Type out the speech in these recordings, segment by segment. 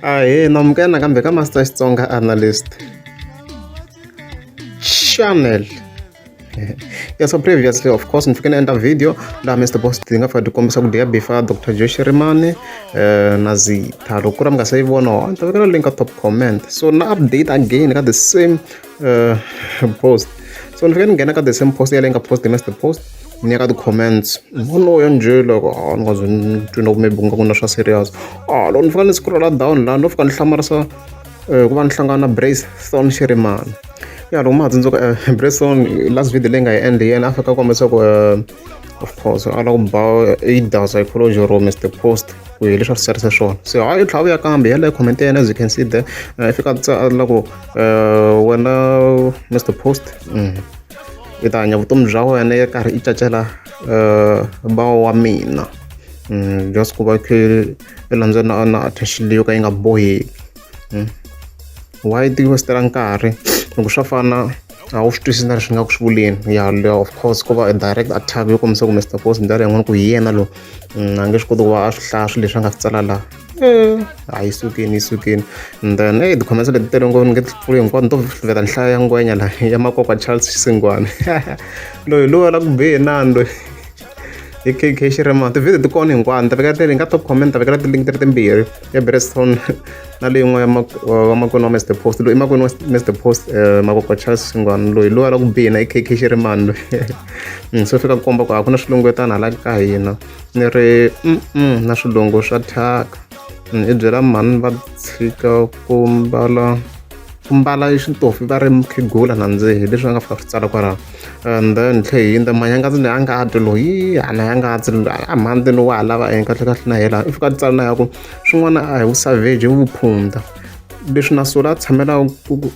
Ahee namukela nakambe ka Master Xitsonga Analyst Channel. Yeah, so previously of course ni fike ni endla video laha Mr Boss ti nga fika ti kombisa ku diya bifa Dr Joe Shirimani na Zitha. Loko ku ri mi nga se yi vona ni ta vekela link ka top comment. So na update again ka the same post. So ni fike ni nghena ka the same post yaleyi nga post hi Mr Post ni ya ka ti-comments munhu ya njhe loko a ni nga zi ni twi na ku maybe ku nga ku na swa serious a loko ni fika ni scrolla down laha no fika ni hlamarisa ku va ni hlangana na Brace Thorn Shirimani ya loko ma ha tsundzuka Brace Thorn last video leyi nga yi endla yena a fika a kombisa ku of course a lava ku ba either psychology or Mr Post ku hi leswi a swi tsarisa swona se hayi u tlhela vuya kambe yaleyo comment ya yena as you can see there i fika a la ku wena Mr Post i ta hanya vutomi bya wena i karhi i cacela bawa wa mina just ku va khe i landza na na attention leyi yo ka yi nga boheki why ti wastela nkarhi loko swa fana a wu swi twisisi na leswi nga ku swi vuleni ya of course ko va a direct attack yo kombisa ku Mr Post hi ndlela yin'wana ku hi yena loyi a nge swi koti ku va a swi hlaya swilo leswi a nga swi tsala laha a yi sukile yi sukile and then eyi ti-comments leti tele ngopfu ni nge ti pfuli hinkwato ni to vheta ni hlaya ya ngwenya laha ya makokwa Charles Xisingwana loyi loyi a la ku bihe nani loyi hi K_K Xirhema ti-video ti kona hinkwato ni ta vekela ti nga top comment ta vekela ti-link ti ri timbirhi ya Brestone na leyin'wana ya wa makwenu wa Mr Post loyi i makwenu wa Mr Post makokwa Charles Xingwana loyi loyi a la ku bihi na i K_K Xirhemani loyi so fika komba ku a ku na swilungwetana hala ka hina ni ri na swilungu swa thyaka i byela mhani va tshika ku mbala ku mbala xitofi va ri mukhegula na ndzi hi leswi va nga fika swi tsala kwalaho and then tlhe hi yindza manyangazi leyi a nga twi loyi a na ya nga twi a mhani ni wa ha lava eng kahle kahle na yena i fika a tsala na ya ku swin'wana a hi vusavheji i vuphunta leswi na sula a tshamela ku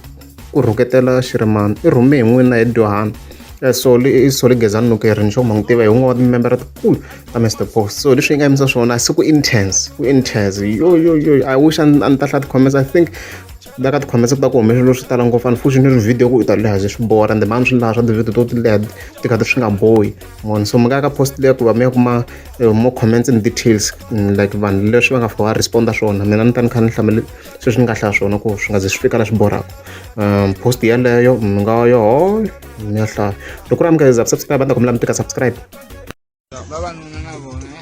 rhuketela Shirimani i rhume hi n'wina hi Johan Soli i Soli Gezani Nukeri ni sure ma n'wi tiva hi wun'we wa timembere tikulu ta Mr Post so leswi yi nga yimisa swona se ku intense ku intense yo yo yo I wish a ni ta hlaya ti-comments I think la ka ti-comments ku ta ku hume swilo swo tala ngopfu unfortunately video ku i ta leha ze swi bora ende mani swi laha swa ti-video to ti leha ti kha ti swi nga bohi mona so mi nga ka post leya ku va mi ya kuma more comments and details like vanhu leswi va nga fika va responda swona mina ni ta ni kha ni hlamule sweswi ni nga hlaya swona ku swi nga ze swi fika la swi borhaka post yeleyo mi nga yo mi ya hlaya loko ri amukela subscribe a ni ta kombela mi tika subscribe Vavanuna na vona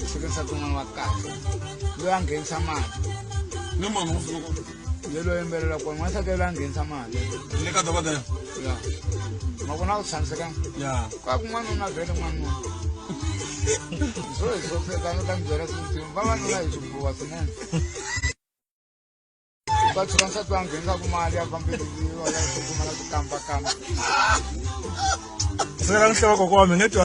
swi nsati un'wana wa kahle loyi a nghenisa mali ni munhu wo fika kona ye loyi yimbelela kona n'wansati loyi a nghenisa mali le ka dokodela ya ma vona ku tshamisekanga ya ka ku n'wanuna vhele n'wanuna so hi swo feka no ta mi byela swintsini vavanuna hi swibuwa swinene va tshuka nsati wa nghenisaka mali ya fambeleliwa ya kumala ku kambakamba swi nga ni hleva kokwa wa mina nge twa.